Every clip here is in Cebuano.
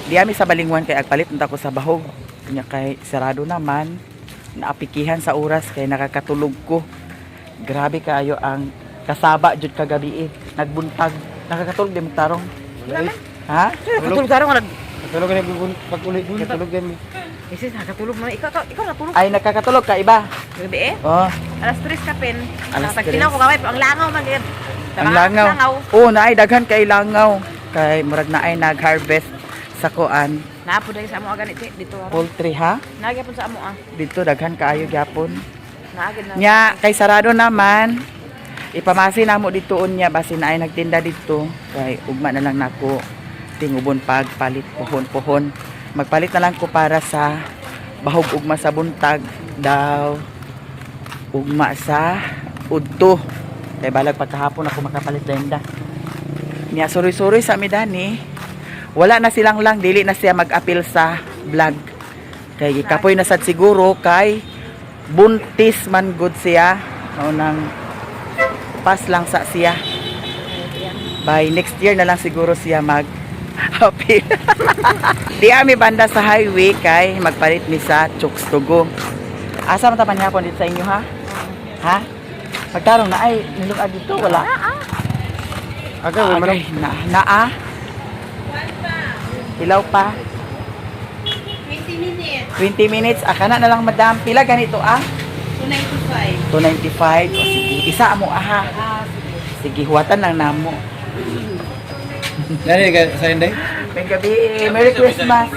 Di ami sa Balingwan kay agpalit unta ko sa bahog. Nya kay sarado naman. Naapikihan sa oras kay nakakatulog ko. Grabe kaayo ang kasaba jud kagabi eh. Nagbuntag. Nakakatulog di mo tarong. Ha? Katulog tarong nga. Katulog na pag uli, katulog din. Isis nakatulog man ikaw ikaw, ikaw natulog. Ay, nakakatulog ka iba. Gabi eh. Oh, Alas 3 kapin. Alas Tagtinaw ko gamay ang langaw man gid. ang langaw. Oh, naay daghan kay langaw. Kay murag naay nag-harvest sa kuan. Napo dahil sa amo ah, ganit dito. Poultry ha. Nagyapon sa amo ah. Dito daghan kaayo gyapon. Naagid na. Nya kay sarado naman. Ipamasi namo dito unya basin naay nagtinda dito kay ugma na lang nako tingubon pagpalit pohon-pohon. Magpalit na lang ko para sa bahog ugma sa buntag daw ugma sa udto. Kay balag pagkahapon ako makapalit denda. Nya suroy-suroy sa midani. Wala na silang lang dili na siya mag-appeal sa vlog. Kay gikapoy na sad siguro kay buntis man good siya. Mao nang pas lang sa siya. By next year na lang siguro siya mag appeal. Di ami banda sa highway kay magpalit mi sa Chooks-to-Go. Asa man ta panihapon dito sa inyo ha? Ha? Pagtarong na ay nilungag dito wala. Aga, may manok. Agay, na naa. Hilaw pa. 20 minutes. 20 minutes. Akana na lang madam. Pila ganito ah? 295. 295. O sige, isa mo aha. Ah, sige. Sige, huwatan lang namo. Nani ka sa inday? May gabi. Merry Christmas.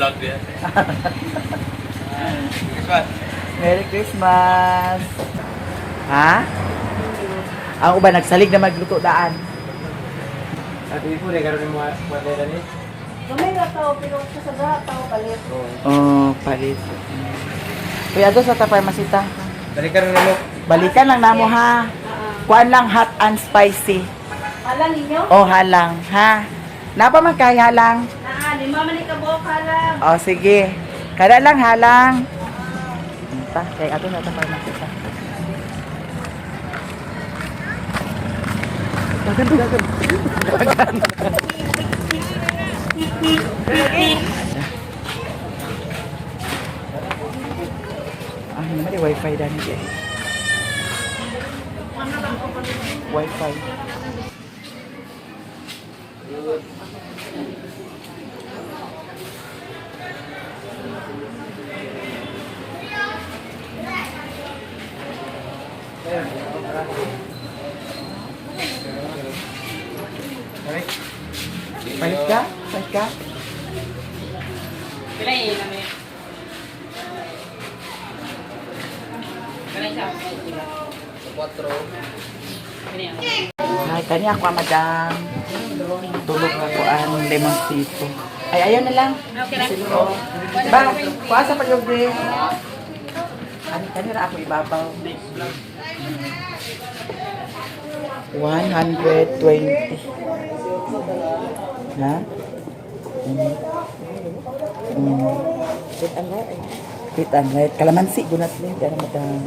Merry Christmas. Ha? Ang uban nagsalig na magluto daan. At ipo rin karon mo wala ni. Gamay ra tao, pero sa saga tao palit. Oh, palit. Kuya, ato sa ta pharmacy ta. Balik karon mo. Balikan lang namo ha. Kuan lang hot and spicy. Alang ninyo? Oh, halang ha. Napa man kay halang? Naa, lima man ni ka buok halang. Oh, sige. Kada lang halang. Ta, kay ato na ta pharmacy ta. Dagan, dagan. Dagan. Ah, hindi naman di wifi dani di. Wifi. Palit ka? Palit ka? Pila yun namin. Pila siya. Ay, kani ako ah, madam. Tulog na ko ang limoncito. Ay, ayaw na lang. Okay lang. Oh. Ba, kuha sa palyog din. Ani, kani ra ako ibabaw. 120. Ha? Wait and right. Wait and right. Kalamansi, gunat ni. Kaya madam.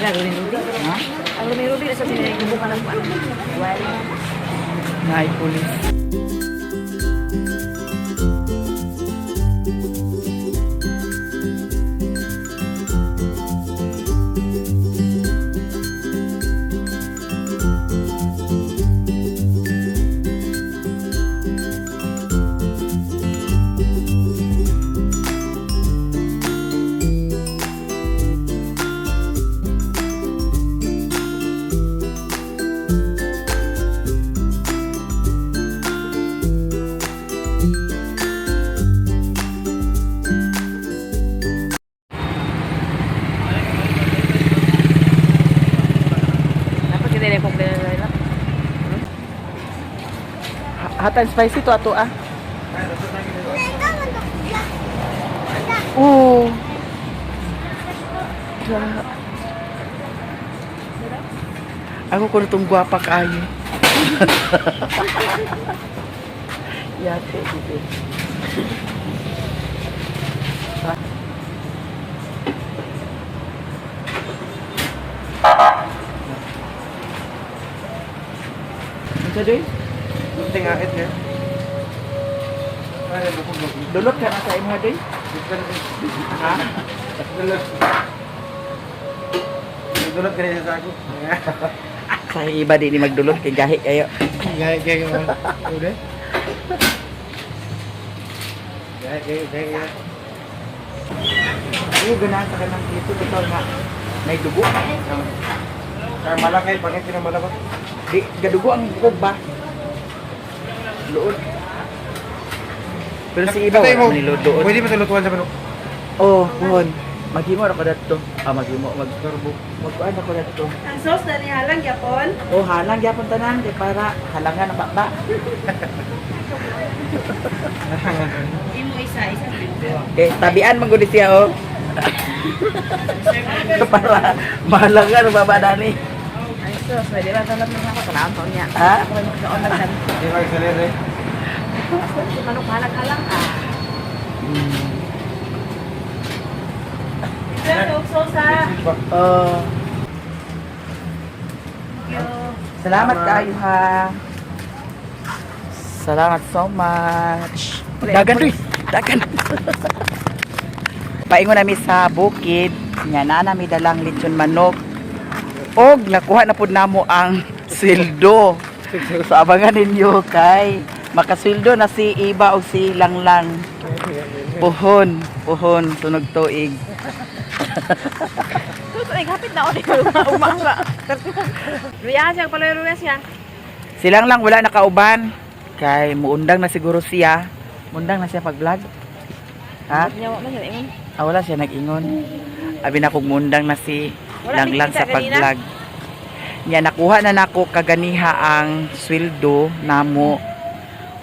Ha? Ang rumirubi na sa sinigubukan ng kuan. Naay pulis. Dapat kita rin kung lang. Hot and spicy to ato ah. Oo. Ako kuno tong gwapa kaayo. Yate, dito. Unsa doy? Kunting ahit niya. Ay, bukog bukog. Dulot ka na sa imo doy? Ha? Dulot. Dulot ka na sa ako. Sa iba di ni magdulot kay gahi kayo. Gaya, gaya, gaya. Udah. Gaya, gaya, gaya. Ay, ganahan sa kanang dito dito nga. Nay dugo. Kaya malaki, pangit na malaki. Di gadugo ang bukog ba? Luod. Pero si iba Patay wala mo. man niludoon. Pwede ba ito lutuan sa manok? Oh, puhon. Maghimo ra ko dadto. Ah, maghimo mag magkuan ako dadto. Ang sauce na nihalang yapon. Oh, halang gyapon tanan kay para halangan ang baba. Imo isa, isa. Okay, tabian man gud siya oh. Para mahalangan ang baba dani. Ang sauce, pwede ba? Talap na ako. Tanaan taon niya. Ha? Ako may magkaon lang sa Hindi ba isalere? manok halang-halang ah. Ito ang sauce ha. Oh. Thank you. Salamat kayo ha. Salamat so much. Dagan doy. Dagan. Paingon nami sa bukid, nga naa nami dalang lechon manok. Og nakuha na pud namo ang sweldo. So abangan ninyo kay makasweldo na si Iba og si Langlang. Puhon, puhon sunog tuig. Sus, ay hapit na ako. Umanga. Luya siya, paloy luya siya. Silang lang wala nakauban kay muundang na siguro siya. Mundang na siya pag-vlog. Ha? Niya wa man siya ingon. Ah, wala siya nag-ingon. Abi na kung mundang na si Wala, Langlang may sa kita kanina. pag-vlog. Nya nakuha na nako kaganiha ang sweldo namo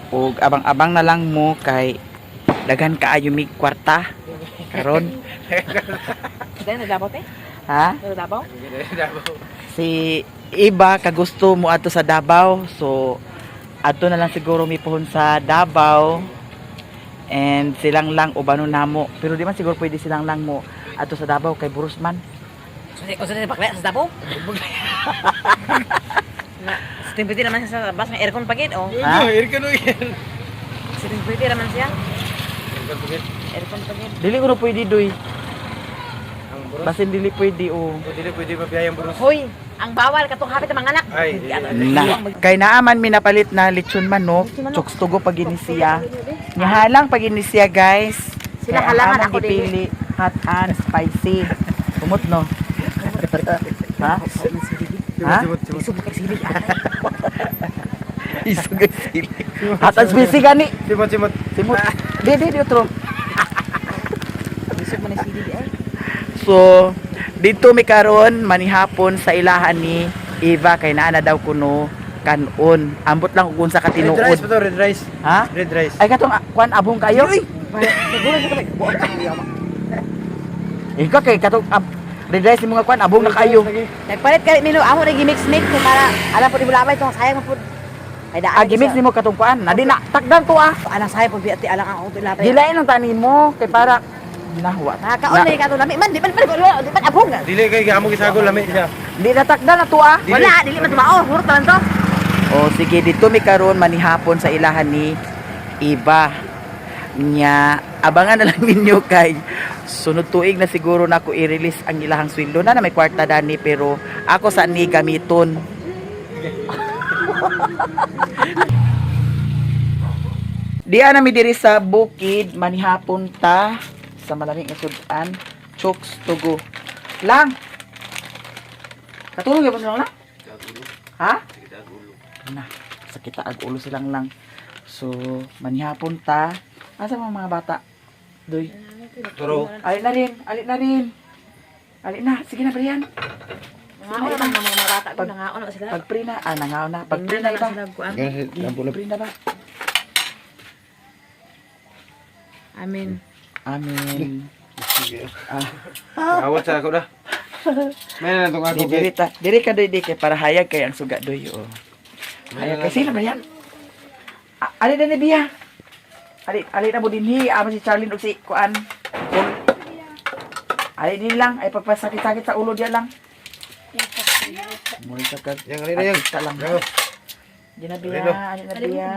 ug abang-abang na lang mo kay daghan kaayo mig kwarta karon. Dahil nagdabaw te? Ha? Nagdabaw? Si Iba kagusto mo ato sa Davao, so ato na lang siguro mipuhon sa Davao and silang lang ubano namo, pero di man siguro pwede silang lang mo ato sa Davao kay buros man. Usa na bakla sa Davao? Na, sitimpiti naman siya sa labas, may aircon pagid oh. Ha? Aircon o yan. Sitimpiti naman siya. Aircon pagid. Aircon pagid. Dili ko na pwede doy. Ang buros. Basin dili pwede o. O, dili pwede mabiyayang buros. Hoy, ang bawal katong hapit ang mga anak. Ay, dili. Na. Kay naaman minapalit na lechon manok, chokes tugo pag inisiya. Nihalang pag inisiya, guys. Sila Kay ang halangan, among ako dili. gipili, hot and spicy. Kumot no. Ha? Ha? Simot, simot, simot. Isog kay sili. Isog ang sili. Hot and spicy gani. Simot, simot. Simot. Di di di otro. Isog man sili di ay. So, dito mi karon manihapon sa ilahan ni Eva kay naa na daw kuno kanon. Ambot lang kung sa Red rice katinuod. pa to, red rice. Ha? Red rice. Ay katong ah, kuan abong kayo. Siguro siya kami. Ikaw kay katong red rice nimo nga kuan abong na kayo. Nagpalit kay Milo, amo na gimix mix kay para alam po di mo lamay tong sayang man pud. Ay daan. Ah, gimix nimo katong kuan. Na di na takdan to ah. Anang sayang pud biati alang ang akong ilapay. Dilain ang tanin mo kay para nahwa. Nakakaon na kato lami man di man di man abong. Dili kay gamo gisago lami siya. Di na takdan na to ah. Dili. Wala, dili man tumao, hurot man to. O sige, dito mi karon manihapon sa ilahan ni Iba. Nya, abangan na lang ninyo kay sunod tuig na siguro na ako i-release ang ilahang sweldo na na may kwarta dani, pero ako sa ni gamiton. Diya na mi diri sa bukid manihapon ta sa malamig nga sudan, chokes to go. Lang. Katulog gyud lang lang? Ha? Na, sakit ag ulo silang lang. So, manihapon ta. Asa mga mga bata? Doy. Turo. Ali na rin, ali na rin. Ali na, sige na Brian. Nangaon na mga mga bata ko, nangaon na sila. Pag-pray na, ah, nangaw na. Pag-pray na iba. Pag-pray na ba? Amen. Amen. Awat sa ako dah. May na tong Di, ako diri kay. ta. Diri ka doy di kay para hayag kay ang suga doy oh. Hayag kay sino ba yan? Ah, ali na ni Bia. Ali ali na mo dinhi amo si Charlene ug si kuan. Ali din lang ay pagpasakit-sakit sa ulo diya lang. Mura sa kag. Yang ali na yang. Artista lang. Yang. Di na biya, ani na biya.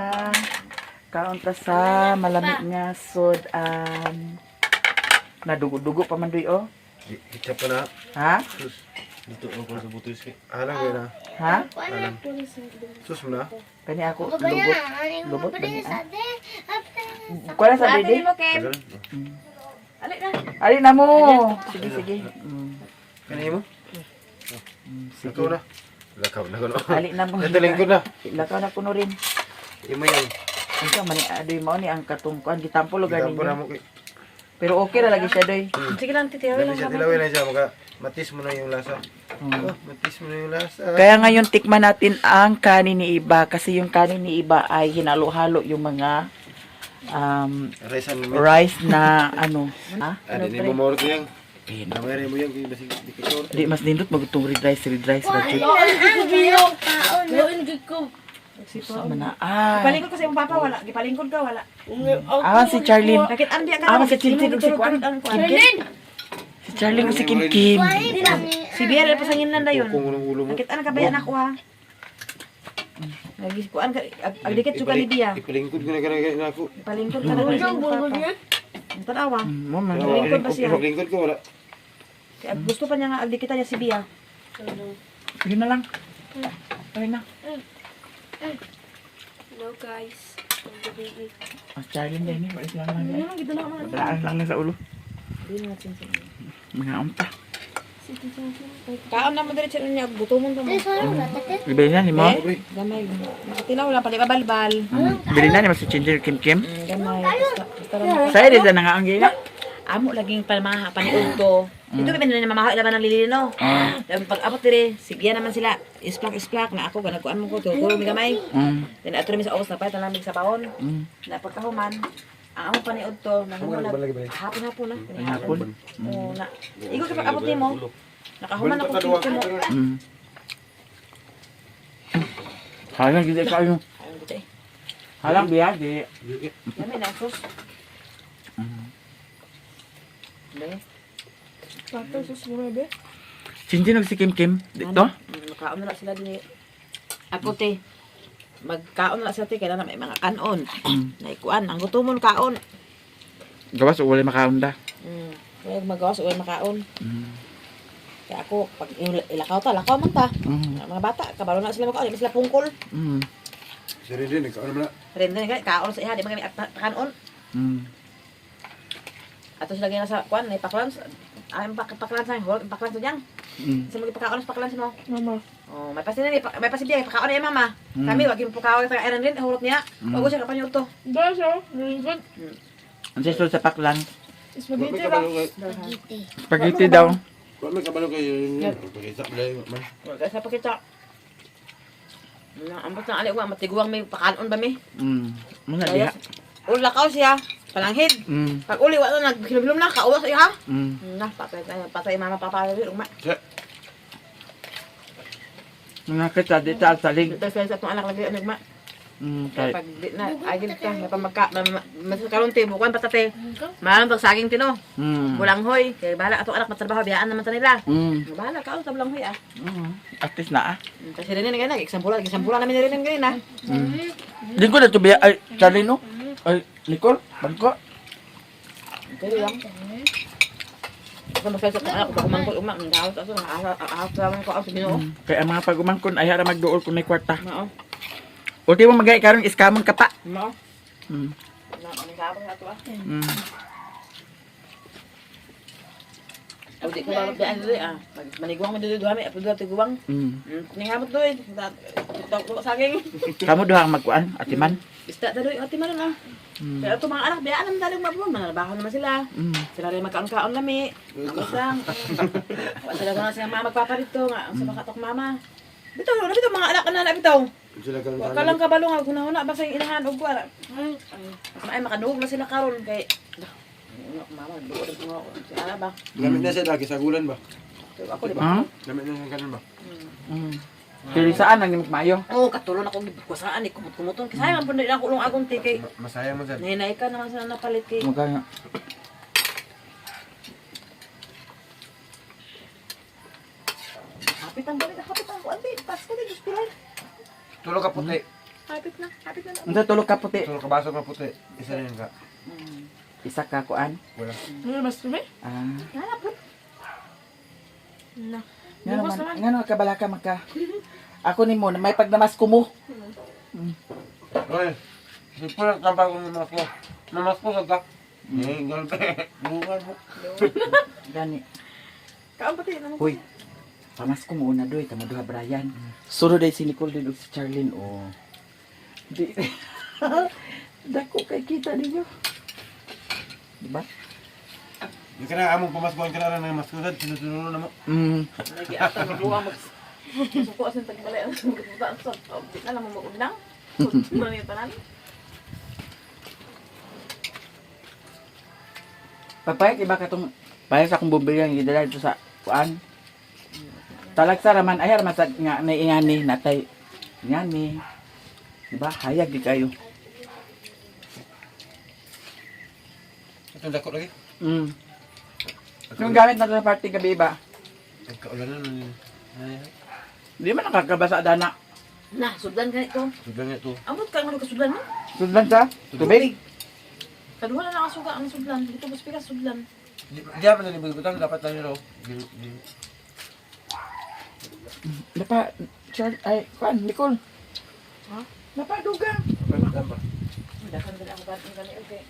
Kaon ta sa malamig nga sudan. Nadugo-dugo pa man duy oh. Kitsa pa na. Ha? Sus. Dito ako sa butos. Alam ko na. Ha? Alam. Sus mo na. Kani ako lubot. Lubot ba niya? Kuha sa Ate dede. mo, Kim. Tagal. Ali na. Ali na mo. Sige, sige. Kanina mo? Sige. Lakaw na. Lakaw na ko no. Ali na mo. Ito lingkod na. Lakaw na kuno rin. Imo yan. Unsa man ni adoy mao ni ang katungkuan gitampo lugar Gitampo na ninyo. mo kay. Pero okay ra lagi siya doy. Sige lang, titihawi Dami lang siya, kami. tilawin na siya. Maka, matis mo na yung lasa. Oh, matis mo na yung lasa. Kaya ngayon tikman natin ang kanin ni Iba kasi yung kanin ni Iba ay hinalo-halo yung mga Rice and meat. rice na ano, ha? Ah, di mo maurot yang. Eh, no. Namay mo yang kay basig di ka sure. Di mas nindot magutong red rice, red rice ra jud. Sa man na ah. Gipalingkod ko sa imong papa, wala. Gipalingkod ka, wala. Awan si Charlene. Nakit ang biya ka. Awan si Chinchin ug si Kwan. Kim Kim. Si Charlene ug si Kim Kim. Si Biel, pasangin lang dayon. Kung unang ulo mo. Nakit ang kabayan ako ha. Nagikuan ka, agdikit suka ni Bia. Ipalingkod ko na kanang na ako. Palingkod ka na sa imong papa. Ang Tanawa. Mo man. Lingkod ba siya? Ipalingkod ko wala. Kaya gusto pa niya nga agdikitan niya si Bia. Yun na lang. Ayun na. Hello guys. Oh, Charlene din eh. Wala lang lang. Ano gito na man. Wala lang lang sa ulo. Mga unta. Kaon na mo diretso niya gutomon pa mo. Ibili na ni mo. Gamay. Nakatilaw lang pali babalbal. Bili na ni mo si Chinchin ug Kim Kim. Gamay. Basta basta lang. Saya di sa nga ang gila. Amo laging palmaha paniud to. Dito kami na mamaha ilaban ng lilino. Ah. Then pag abot dire, sigya naman sila. Isplak isplak na ako ganagkuan mo ko tuturo mi gamay. Then ato mi sa ubos na pa talamig sa bawon. Na pagkahuman, ang amo paniud to, nanghulag. Hapon-hapon na. Hapon. Oo na. Igo ka pag abot nimo. Nakahuman ako kimo mo. Halang gid kayo. Ayun gid eh. Halang biya di. Yami na sus. Be. Chinchin ug si Kim Kim dito. Makaon na lang sila din eh. Ako te. Magkaon na lang sila te kailan na may mga kanon. Naikuan ang gutomon kaon. Gawas ug wala makaunda. Wala magawas wala makaon. Kaya ako pag ilakaw ta, lakaw man ta. Mga bata kabalo na sila makaon, di man sila pungkol. Sa rin din, nagkaon naman na. Rin din kaon sa iha di man kami kanon. Ato sila gina sa kuan, may paklan. Ay paklan sa hol, paklan sa diyang. Sa mga pakaon sa paklan sa mo. Mama. Oh, may pasin ni, may pasin diya pakaon ni mama. Kami wag yung pakaon sa eran rin hurot niya. Wag siya kapanyo to. Guys, oh, really good. Ang sisol sa paklan. Wa may kabalo kay. Spaghetti daw. Wa may kabalo kay. Pagkita mo dahil, man. Wag sa pakita. Na ambot na ali wa matiguang may pakanon ba mi? Muna diha. Ula lakaw siya, palanghid. Pag uli wa na nagbilom na kauwa sa iha. Na patay tayo, patay mama papa rin ugma. Sa Mga kita dito sa salig. Dito sa atong anak lagi ugma. Kay. Pag di na agil ka, may pamagka, mas karon te bukan patate. Malam pag saging tino. Bulanghoy, kay bahala atong anak matrabaho biyaan naman sa nila. Bahala kaon sa bulanghoy ah. At least na ah. Kasi rin ganyan, example namin ni rin ganyan ah. Di ko na to biya ay Charlene no. Ay Nicole, bangko. Pero lang. Ako masaya sa anak ko, pag umangkol, umang, ang aso, ahas naman ko, ang Ginoo. Kay ang mga pag-umangkon ay hara magduol kung may kwarta. Mao. Ulti mo magay karon iskamon ka pa. Mao. Na, ang kapon na to ah. Aw, di ko ba biyan dili ah. Pag maniguang mo dili duha mi, apo duha tiguang. Ningamot doy. Tawag ko saging. Kamu duha ang magkuan, atiman. Bista ta doy, ati man ah. Pero ato mga anak, biyaan naman tayo mabuhay, manarabaho naman sila. Sila rin magkaon-kaon lami. Ang lang. Wa sila gana sila mama magpapa dito nga ang sa makatok mama. Bitaw, na bitaw mga anak na bitaw. Sila karon Wa ka lang kabalo nga hunahuna ba sa inahan og wala. Ay makaduog na sila karon kay Ano, mama, duod ang mga si ana ba? Lamit na siya lagi sa gulan ba? Pero ako di ba? Ha? Lamit na siya karon ba? Kaya saan ang mayo? Oo, katulon ako gibkuasaan ni kumot-kumuton. Kasi sayang man pud na ako ulong agong ti kay Masaya man sad. nahinay ka naman sila napalit kay. Magkano? Hapit ang balik, hapit ang kuan di. Pasko di Diyos ko lang. Tulo ka puti. Hapit na. Hapit na. Unsa tulog ka puti? Tulog ka baso nga puti. Isa na yun ka. Isa ka kuan. Wala. Ano mas tumi? Ah. Nalapot. Na. Nga Bukas naman, naman. nga naman kabala ka magka. Ako ni mo, may pagnamas ko mo. Oy, hindi po nagtampa ko ng masko. Namasko sa ka. Eh, galpe. Bungal mo. Gani. Kaon pati na mo. Hoy. Pamasko mo una doy, kamo duha Brian. Suro day si Nicole din ug si Charlene oh. Di. Dako kay kita ninyo. Di ba? Di ka na among pamasko, ka na ng masko sad sinusunod na mo. Lagi ata magbuwa mag suko sa tagbalay ang magbuta ang sa di na lang mo mag-undang. Ano yung tanan? Papayag iba ka tong payag sa akong bumbilya nga gidala dito sa kuan. Talagsa raman ay raman sa nga naingani natay ngani. Di ba? Hayag di kayo. Itong dako lagi. Yung gamit na sa party gabi ba? Nagkaulanan na yun. Ay, Di man nakakabasa dana. Na, sudlan ka ito. sudlan niya to. Amot ka nga kasudlan mo. Sudlan sa tubig. Kaduha na nakasuga ang sudlan. Dito mas pikas sudlan. Di di dapat na butang dapat lang yun. Di Napa Char ay kuan Nicole. Ha? Napadugang. Dapat ba? Dakan gani ako gani gani okay.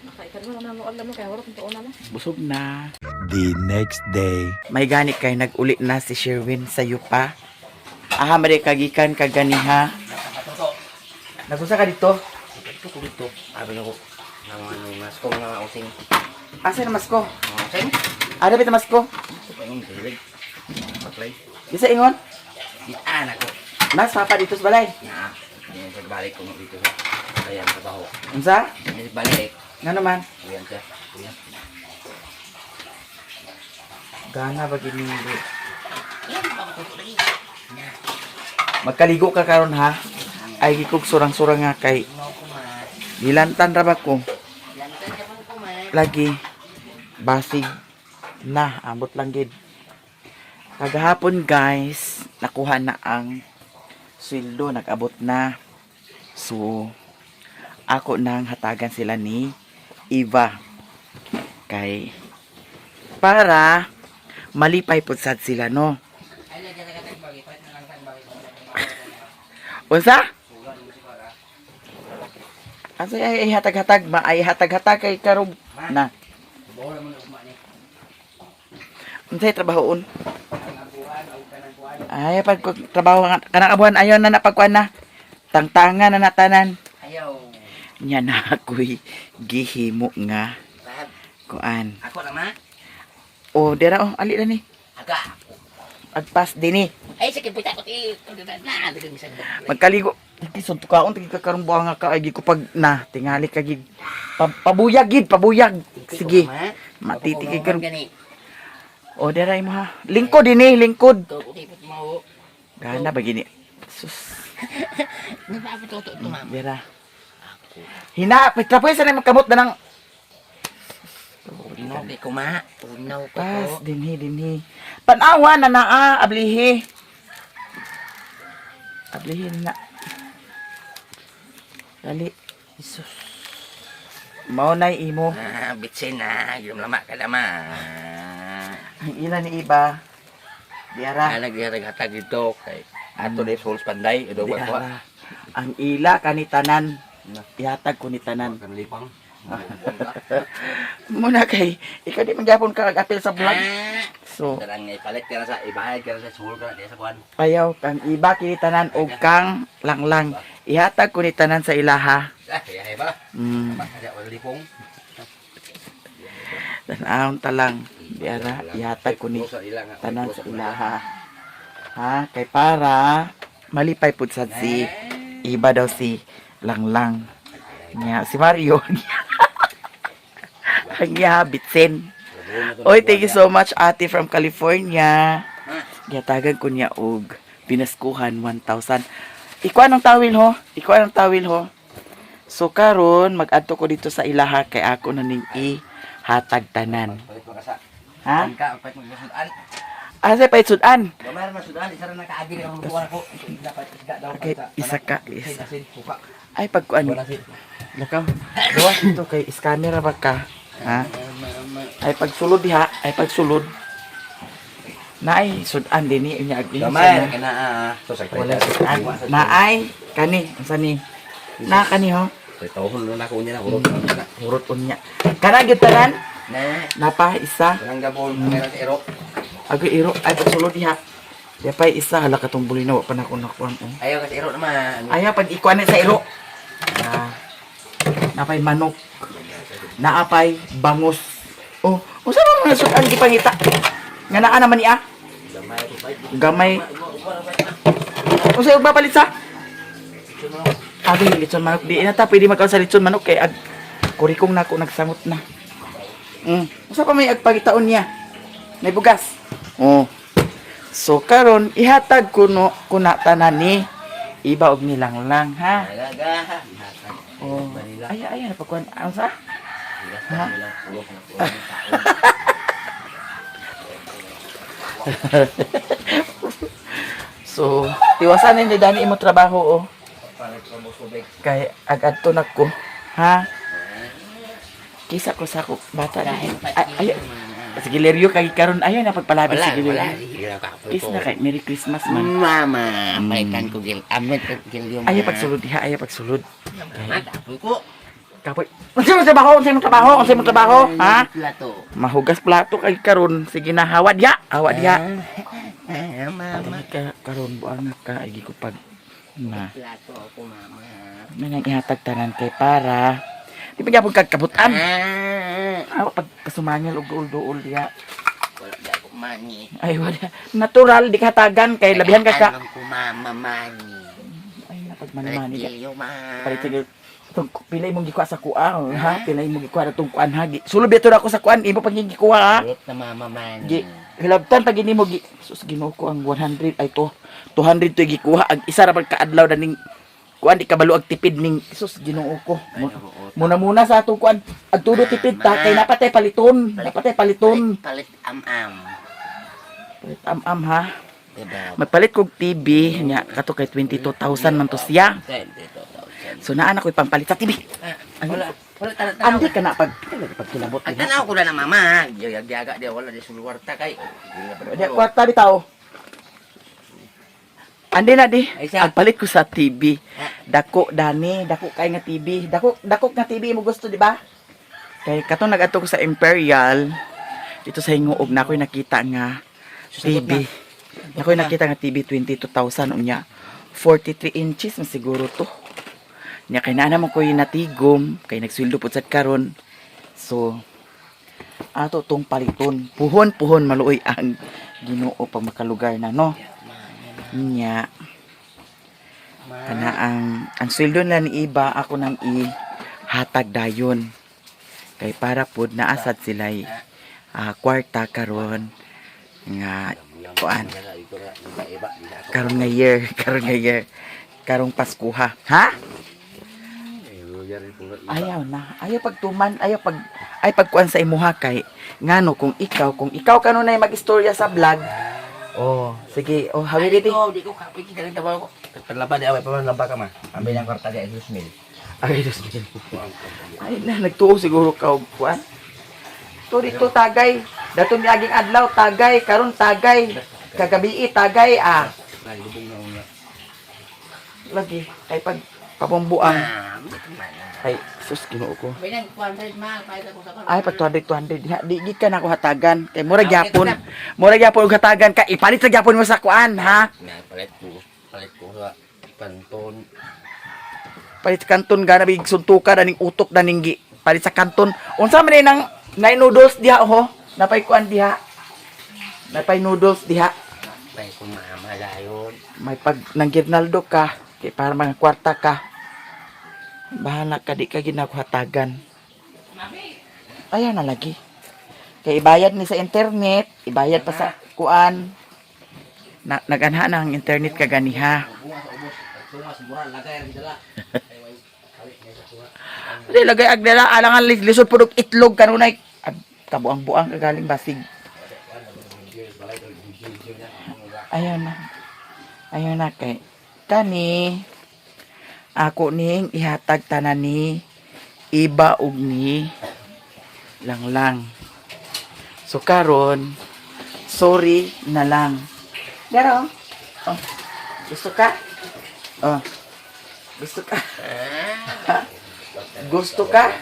Nakaikaduha na naman alam mo kay horot tuon na mo. Busog na. The next day. May gani kay nag-uli na si Sherwin sa yupa. Aha, mali kagikan kaganiha. Nagusa ka dito? Ito ko dito. Sabi ko, nang masko nga using. Asa na masko? Using? Ada bita masko? Ito pa yung silig. Patlay. Bisa ingon? Gitaan ako. Mas papa dito sa balay. Na, hindi sa balik ko dito sa ayan trabaho. Unsa? Hindi sa balik. Nga naman? Uyan siya. Uyan. Gana ba gini? Magkaligo ka karon ha. Ay gikog surang-surang nga kay gilantan ra ba ko. Lagi basig na ambot lang gid. Kagahapon guys, nakuha na ang sweldo, nag-abot na. So ako nang hatagan sila ni Eva kay para malipay pud sad sila no. Unsa? Asa ay hatag-hatag ma ay hatag-hatag kay karog na. Unsay trabahoon? Ay pag trabaho nga kanang abuhan ayon na napagkuan na. Tangtanga na natanan. Ayaw. Nya na ako'y gihimo nga Bahab. kuan. Ako lang ma. O dira oh ali na ni. Aga. Agpas dinhi. Ay sige puta ko ti. Na, dagang isang. Magkaligo. Tigi tukaon tigi ka karong buang nga ka ay ko pag na tingali ka gid. Pabuyag gid, pabuyag. Sige. Matiti kay karon. Gani. O dira imo ha. Lingkod dinhi, lingkod. Ko utipot mo. Gana ba gini? Sus. Napapatuto to ma'am. Dira. Hina, pitra sa na kamot na nang Unaw kay ko ma. Unaw ko. pas dinhi dinhi. Panawa na naa ablihi. Ablihi na. Dali. Jesus. Mao nay imo. Ah, bitsin na. Yung lama ka na ma. Ang ila ni iba. Diara. Ah, naghatag dito kay ato ni Souls Panday. Ito ba ko? Diara. Ang ila kanitanan. Ihatag ko ni tanan. Kanlipang. Muna kay ikaw di man gyapon ka apil sa vlog. Ah, So, Tarang nga ipalit ka na sa ibayad ka na sa sul ka na di sa kuan. ayaw kang iba kini tanan og kang langlang. Ihatag ko ni tanan sa ilaha. Ah, kaya ba? Ada wala lipong. Tanawon ta lang. Diara ihatag ko ni Sa ila nga. tanan sa ilaha. Ha, kay para malipay pud sad si iba daw si Langlang. Nya si Mario. Ang iya bitsin. Oy, thank you so much ate from California. Gihatagan ko niya og pinaskuhan 1,000. Ikuan ang tawil ho. Ikuan ang tawil ho. So karon mag-adto ko dito sa ilaha kay ako na ning ihatag tanan. Palit mo ka sa. Ha? Ka, palit mo ka sa. Asa pa sudan? Gamay ra sudan, isa ra nakaagi ka buwan ako. Dapat isda daw. Okay, isa ka, isa. Asin, suka. Ay pagkuan. Wala sin. Lakaw. Gawas dito kay scanner ra ba ka? Ha? Ay pagsulod diha, ay pagsulod. Naay sudan dinhi unya ag Gamay ra kana ah. So sa Wala sudan. Naay kani unsa ni? Na kani ho. Tawhon na ako unya na hurot na. Hurot unya. Kana gyud tanan? Na. Napa isa. Walang gabon, meron sa ero. Agoy iro ay pagsulod diha. Di pa isa hala katong bulinaw wa pa nako nakuan. Oh. Ayaw kasi ero naman. Ayaw pag ikuan na sa iro. Ah, napay manok. Naapay bangus. Oh, unsa man mga sudan gipangita? Nga naa naman niya. Gamay. Unsa yung papalit sa? Abi, litson manok. Di na ta pwede magkaon sa litson manok kay ag kurikong nako nagsamot na. Unsa pa may agpagitaon niya? May bugas. Oh. So karon ihatag kuno kuna tanan ni iba og nilang lang ha. Talaga. Oh. Ay ay napagkuan ang sa? Ha? So, tiwasan ni Dani imo trabaho oh. Kay ag-adto na ko. Ha? Kisa ko sa ako bata na. Ay, ay, sige Leryo kay karon ayo na pagpalabi Wala, sige wala. Leryo. Kiss na kay Merry Christmas man. Mama, palitan ko gil. Amit ko gil yung Ayaw pagsulod diha, ayaw pagsulod. Matapoy ko. Kapoy. Unsa mo trabaho? Unsa mo trabaho? Unsa mo trabaho? Ha? Plato. Mahugas plato kay karon. Sige na hawa diha, hawa diha. Ah, mama. Dili ka karon buang na ka igi ko pag na. Plato ako, mama. Manang ihatag tanan kay para di pa gyapon kag kabutan. Ah, Awa pag kasumangil og duol-duol diha. wala di ako mani. Ay wala. Natural di ka hatagan kay labihan ka ka. Anong ko, mama, mani. Ay napagmanimani Palit diha. gil ma. Palit sige. Tung pilay mong gikuha sa kuha, ha? Pilay mong gikuha na tong kuan ha. Sulod bitaw na ako sa kuan, imo pag gikuha ha. Palit na mama, mani. Gi hilabtan pag ini mo gi sus Ginoo ko ang 100 ay to 200 to gikuha ang isa ra pag kaadlaw na ning kuan di kabalo ag tipid ning sus Ginoo ko. Muna muna sa atong kuan ag tudo tipid ta kay napatay paliton, napatay paliton. Palit am-am. Palit am-am ha. Diba? Magpalit kog TV nya kato kay 22,000 man to siya. 22,000. So naa na ko'y pampalit sa TV. Ah, wala. Wala, tanaw. Andi ka na pag pag kilabot Ang tanaw ko na na mama. Yaga-yaga dia wala di sulwarta kay. Di kwarta bitaw. Andi na di. Ay, siya. Agpalit ko sa TV. Dako dani, dako kay nga TV. Dako dako nga TV mo gusto di ba? Kay katong nagadto ko sa Imperial dito sa Hinguog na ako'y nakita nga TV. Na ako'y nakita nga TV 22,000 unya. 43 inches man siguro to. Nya kay naa naman ko'y natigom kay nagsweldo pud sad karon. So ato tong paliton. Puhon-puhon maluoy ang Ginoo pag makalugar na no. Nya kana ang sweldo na ni iba ako nang i hatag dayon. Kay para pod naasad sila'y kwarta karon nga kuan karon nga year, karon nga year, karong Paskuha. Ha? Ayaw na. Ayaw pagtuman, ayaw pag ay pagkuan sa imuha kay ngano kung ikaw kanunay mag-istorya sa vlog. Oh, sige. Oh, hawi dito. Di ko, di ko kapoy kita rin tabaw ko. Panlaba di away pamanlaba ka ma. Ambil ang kwarta di ay 2,000. Ay, Diyos mio. Ay na, nagtuo siguro ka og kuan. To dito tagay. Daton miaging adlaw tagay, karon tagay. Kagabi tagay ah. Lagi kay pag pabombuang. Ah, Ay, sus Ginoo ko. Bilang 200 ma, palit ako sa Ay, pag 200, 200. Diha, di, di ka na ako hatagan. Kay mura gyapon. Mura gyapon og hatagan ka. Ipalit sa gyapon mo sa kuan, ha? Na, palit ko sa panton. Palit sa kanton gana big suntuka daning utok daning gi. Palit sa kanton. Unsa man ni nang nay noodles diha ho? Napay kuan diha. Napay noodles diha. May ko mama dayon. May pag nanggirnaldo ka kay para mga kwarta ka. Bahala ka di ka ginakuhatagan. Ayan na lagi. Kay ibayad ni sa internet, ibayad pa sa kuan. Na, naganha na ang internet kaganiha. Di lagay agdala alangan lisod pud og itlog kanunay. Kabuang-buang kagaling basig. Ayaw na. Ayaw na kay kani ako ning ihatag tanan ni iba og ni langlang. So karon, sorry na lang. Dero. Oh. Gusto ka? Oh. Gusto ka? Ha? Gusto ka?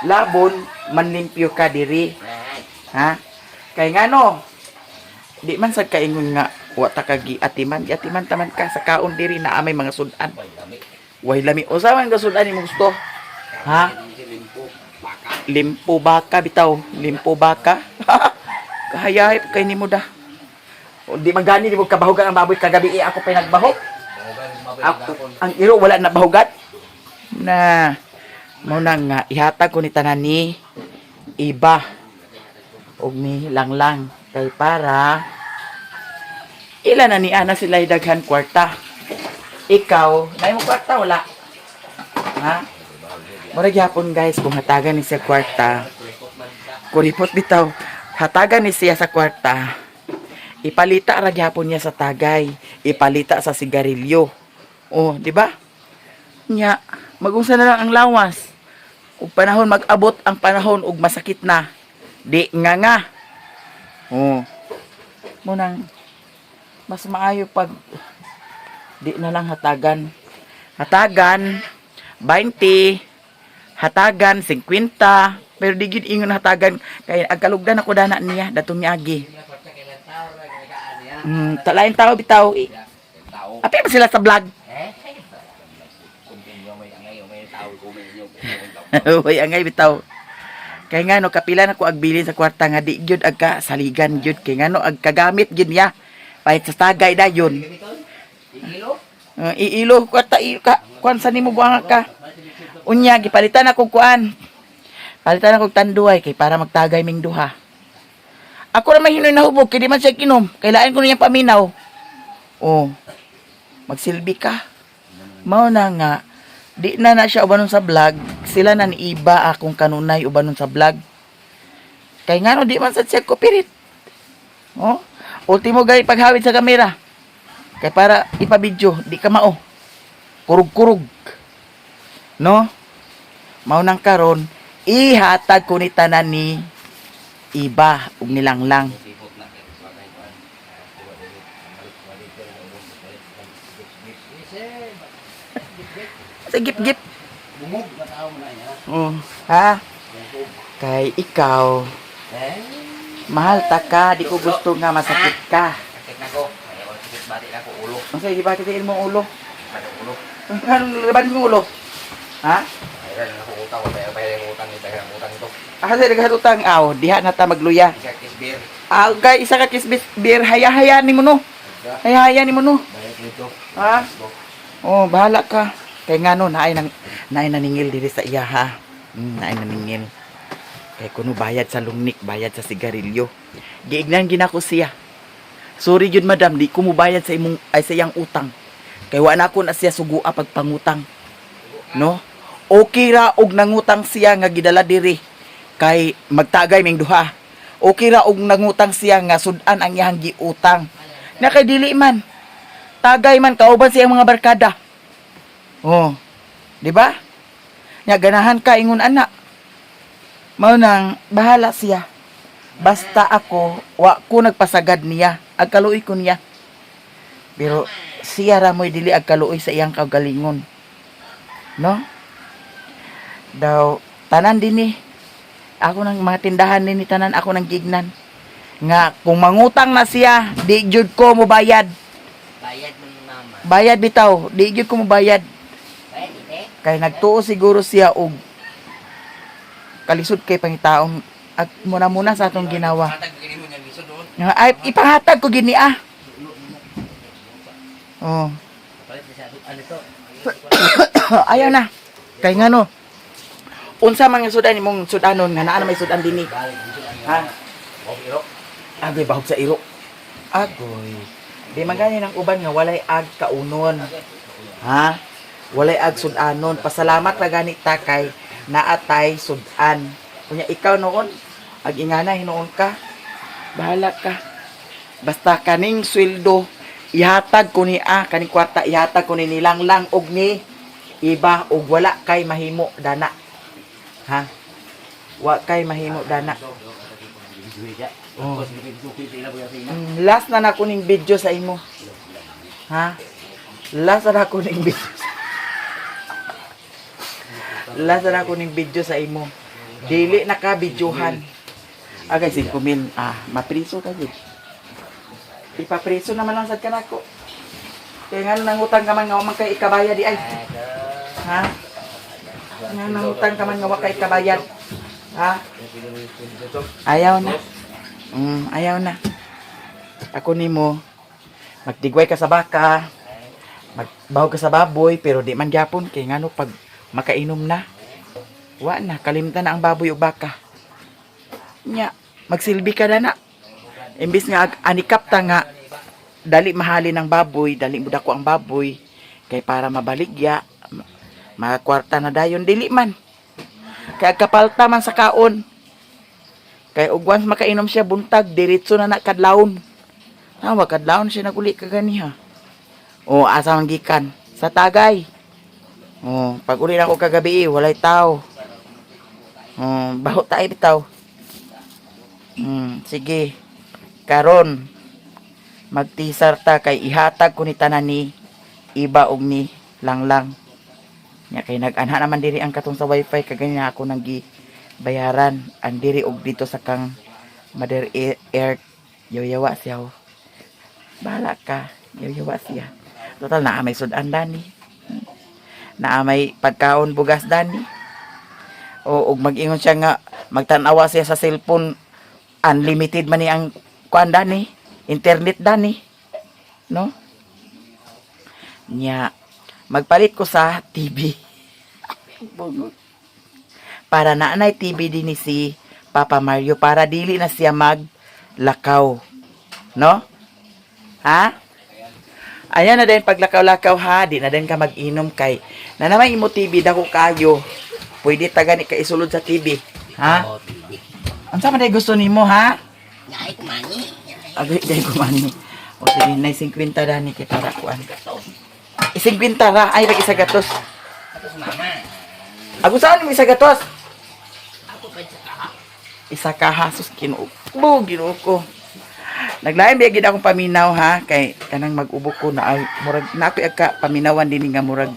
Labon, manlimpyo ka diri. Ha? Kay ngano? Di man sad kaingon nga wa ta ka giatiman, giatiman taman ka sa kaon diri na amay mga sudan. Way lami. Usa man ka sudan imong gusto? Ha? Limpo baka bitaw, limpo baka. Kahayay kay nimo da. O, di man gani di mo kabahugan ang baboy kagabi eh, ako pinagbahog. Ako, ang iro wala na bahugan. Na mao na nga ihatag ko ni tanan ni iba og ni langlang kay para ila na ni ana sila daghan kwarta. Ikaw, naay mo kwarta wala? Ha? Mura gyapon guys kung hatagan ni siya kwarta. Kuripot bitaw. Hatagan ni siya sa kwarta. Ipalita ra gyapon niya sa tagay, ipalita sa sigarilyo. Oh, di ba? Nya, magunsa na lang ang lawas. Ug panahon mag-abot ang panahon ug masakit na. Di nga nga. Oh. Munang mas maayo pag di na lang hatagan. Hatagan 20, hatagan 50, pero di gyud ingon hatagan kay ang kalugdan ako dana niya datong niagi. Talain tao bitaw. Api pa sila sa vlog. Uy, angay bitaw. Kay ngano kapila na ko agbilin sa kwarta nga di gyud agka saligan gyud kay ngano ag kagamit gyud niya. Pahit sa tagay dayon. Iilo kwarta i ka kuan sa nimo buanga ka. Unya gipalitan ako kuan. Palitan ako tanduay kay para magtagay ming duha. Ako ra may hinoy nahubog kay di man siya kinom. Kailangan ko niyang paminaw. Oh. Magsilbi ka. Mao na nga di na na siya ubanon sa vlog. Sila na ni iba akong kanunay ubanon sa vlog. Kay ngano di man sad siya cooperate. Oh, ultimo gay paghawid sa kamera. Kay para ipabidyo, di ka mao. Kurug-kurug. No? Mao nang karon ihatag ko ni tanan ni iba ug nilanglang. Sa gip-gip. Oh, ha? Kay ikaw, mahal ta ka, di ko gusto nga masakit ka. Sakit na ko. Ayaw ko sakit bati na ko ulo. Ang sige, bakit mo ulo? Ano ulo? Anong laban mo ulo? Ha? Ayaw na ako utang. Ayaw pa yung utang ito. Ang utang ito. Ah, sa naghat utang aw, diha na ta magluya. Isa kisbir. Ah, kay isa ka kisbis beer, haya-haya ni mo no. Haya-haya ni mo no. Bayad nito. Ha? Oh, bahala ka. Kay ngano naay nang naay naningil diri sa iya ha. Naay naningil. Kay kuno bayad sa lungnik, bayad sa sigarilyo. Giignan ginako siya. Sorry jud madam, di ko mobayad sa imong ay sa iyang utang. Kay wa na ko na siya sugua pagpangutang. No? Okay ra og nangutang siya nga gidala diri kay magtagay ming duha. Okay ra og nangutang siya nga sud-an ang iyang giutang. Na kay dili man. Tagay man kauban siyang mga barkada. Oh. Di ba? Nya ganahan ka ingon ana. Mao nang bahala siya. Basta ako wa ko nagpasagad niya, agkaluoy ko niya. Pero siya ra mo'y dili agkaluoy sa iyang kaugalingon. No? Daw tanan dinhi. Ako nang mga tindahan nini tanan ako nang gignan. Nga kung mangutang na siya, di jud ko mobayad. Bayad mo ni mama. Bayad bitaw, di jud ko mobayad. Bayad ite. Kay nagtuo siguro siya og kalisod kay pangitaon at muna-muna sa atong ginawa. Hatag gini mo niya lisod doon. Nga, ay, ipahatag ko gini ah. Oh. Palit na siya. Ano ito? Ayaw na. Kay ngano? Unsa man nga sudan imong sudanon nga naa na may sudan dinhi. Balik lisod ang Ha? Oh, iro. Agoy bahog sa iro. Agoy. Di man gani ng uban nga walay ag kaunon. Ha? Walay ag sudanon. Pasalamat ra gani ta kay naatay sudan. Kunya ikaw noon ag ingana hinuon ka. Bahala ka. Basta kaning sweldo ihatag ko ni kaning kwarta ihatag ko ni nilang og ni iba og wala kay mahimo dana. Ha? Wa kay mahimo dana. Oh. Last na nako ning video sa imo. Ha? Last na nako ning video. Last na nako ning video sa imo. Dili na ka videohan. Agay 5 mil. Ah, mapriso ka gid. Ipapriso naman lang sad kanako. Kaya nga nangutang ka man nga wa man kay ikabayad di ay. Ha? Nga nangutang ka man nga wa kay ikabayad. Ha? Ayaw na. Ayaw na. Ako nimo magdigway ka sa baka, magbaw ka sa baboy, pero di man gyapon kay ngano pag makainom na. Wa na, kalimtan na ang baboy ug baka. Nya, magsilbi ka na na. Imbis nga anikap ta nga dali mahalin ang baboy, dali mo dako ang baboy kay para mabaligya, makakwarta na dayon dili man. Kay kapalta man sa kaon. Kay og once makainom siya buntag, diretso na na kadlawon. Ha, wa kadlawon siya naguli kaganiha. O asa man gikan? Sa tagay. O, pag uli na ako kagabi, eh, walay tao. O, baho tayo bitaw. Sige. Karon magtisar ta kay ihatag ko ni tanan ni iba og ni langlang. Nya kay nag-anha naman diri ang katong sa wifi kaganina ako nang bayaran ang diri og dito sa kang Mother Earth yaw-yawa siya. Oh. Bahala ka, yaw-yawa siya. Total naa may sudan dani. Naa may pagkaon bugas dani. O og mag-ingon siya nga magtan-awa siya sa cellphone, unlimited man ni ang kuan dani, internet dani. No? Nya magpalit ko sa TV. Bungot. Para naanay TV din ni si Papa Mario para dili na siya maglakaw. No? Ha? Ayan na din paglakaw-lakaw ha, di na din ka mag-inom kay na naman imo TV dako kayo. Pwede ta gani ka isulod sa TV. Ha? Unsa man day gusto nimo ha? Agay day kumani. O sige, nay 50 dani kay para kuan. 50 ra ay rag isa gatos. Ako saan mo isa gatos? Isa ka ha, sus Ginoo ko, Ginoo ko. Naglain biya gid akong paminaw ha kay kanang mag-ubo ko na ay murag na ako'y agka paminawan dinhi nga murag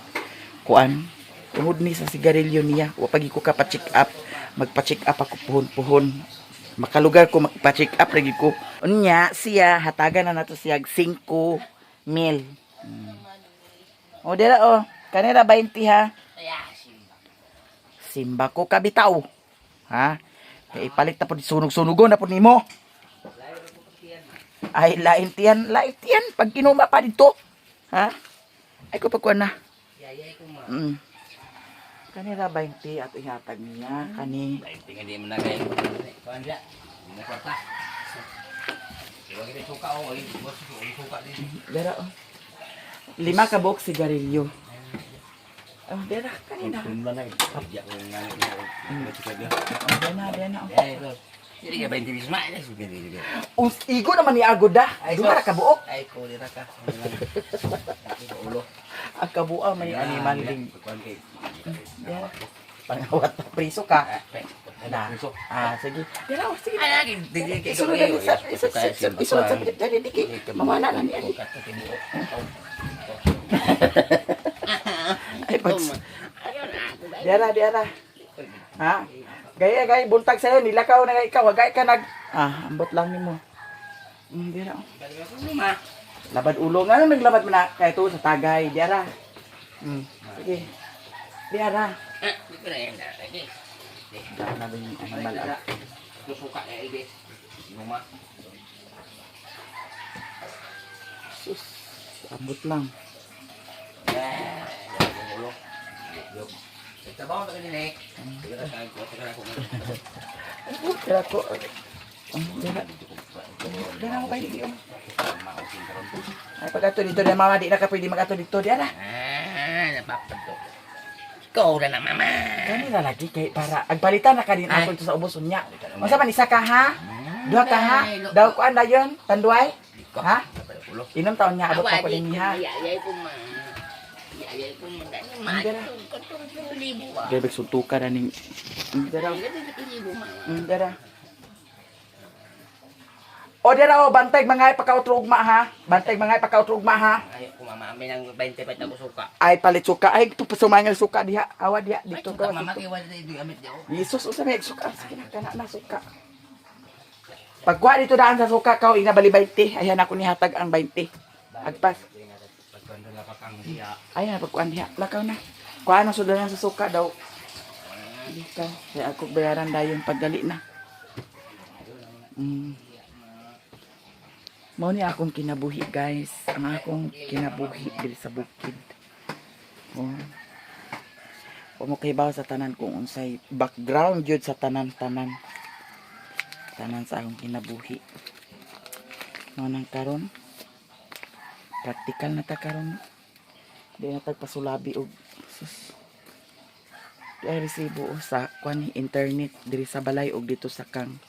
kuan. Tungod ni sa sigarilyo niya, wa pagi ko ka pa-check up. Magpa-check up ako puhon-puhon. Makalugar ko magpa-check up lagi ko. Unya siya hatagan na nato siya 5 mil. O dira oh, kanira 20 ha. Simba ko kabitaw. Ha? Kay ipalit na po sunog-sunugon na po nimo. Ay, lain tiyan, lain tiyan. Pag kinuma pa dito. Ha? Ay ko pagkuan na. Kanira 20 at ihatag niya. Kani. Tingnan di mo na kayo. Kuan siya. Hindi na kwarta. Huwag kita suka o. Huwag suka din. Dara oh. Lima ka buok sigarilyo. Oh, dara kanina. Kumla na. Diya ko nga. Oh, dara, dara. Oh. Jadi ka 20 bisma. Us, igo naman ni Agoda. Duha ra ka buok. Ay ko dira ka. Ulo. Ang kabua may animal ding. Kuan kay. Dara. Pangawat na priso ka. Na. Ah, sige. Dara, oh, sige. Isulod na sa isulod sa dali diki. Mawala na niya. Ay pag Dara, dara. Ha? Gaya gaya buntag sayo nilakaw na ikaw, gaya ka nag Ah, ambot lang nimo. Dara. Oh. Labad ulo nga nung naglabad man na kay to sa tagay, dara. Sige. Dara. Dara na ba yung animal? Ah? Suka eh ibis. Numa. Sus, ambot lang. Trabaho na kanina eh. Dara ko. Dara. Dara mo kayo dito. Ay, pag ato dito na mama, di na ka pwede mag-ato dito. Dara. Ah, napapadto. Ikaw na na mama. Kani na lagi kay para agpalitan na ka din ako dito sa ubos unya. Unsa man isa ka ha? Duha ka ha? Daw kuan dayon, tanduay? Ha? Ulo. Inom taon niya abot pa ko din ha. Ayay ko ma. Ayay ko ma. Dani ma. Dara. Katong libo ba? Grabe suntuka na ning. Dara. Libo ma. Dara. O dara o bantay mga pagkautro ugma ha. Bantay mga pagkautro ugma ha. Ay ko mama amin ang 20 pa ko suka. Ay palit suka ay sumangal suka diha. Awa diha Ay dito suka ka. mama kay wala dito gamit di oh. Jesus usa may suka sige na kana na suka. Pagkuha dito daan sa suka kao ina bali 20. Ayan ako nihatag ang 20. Agpas. Pagkondo na pa kang diya. Ay, na pagkuan diha. Lakaw na. Kuha na sudanan sa suka daw. Dito. Kaya ako bayaran dayon pagdali na. Mao ni akong kinabuhi, guys. Ang akong kinabuhi diri sa bukid. Oh. Wa mo kahibaw sa tanan kung unsay background gyud sa tanan-tanan. Tanan sa akong kinabuhi. Mao nang karon. Practical na ta karon. No? Di na tagpasulabi og sus. Di ay resibo o sa kwan internet diri sa balay og dito sa kang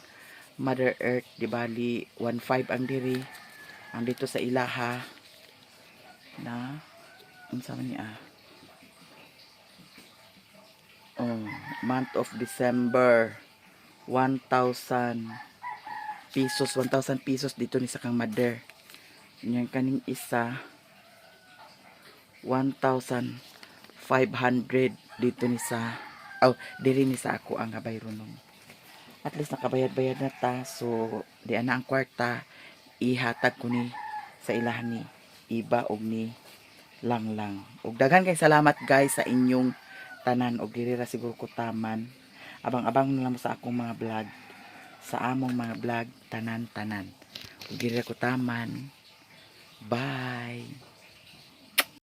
Mother Earth di bali 15 ang diri ang dito sa ilaha na unsa man ni ah oh, month of December 1,000 pesos, 1,000 pesos dito ni sa kang mother. Yan kaning isa 1,500 dito ni sa oh, diri ni sa ako ang bayronong. At least nakabayad-bayad na ta, so di ana ang kwarta ihatag ko ni sa ilahan ni Iba og ni Langlang. Og daghan kay salamat guys sa inyong tanan og diri ra siguro ko taman. Abang-abang na lang mo sa akong mga vlog, sa among mga vlog tanan-tanan. Og diri ra ko taman. Bye.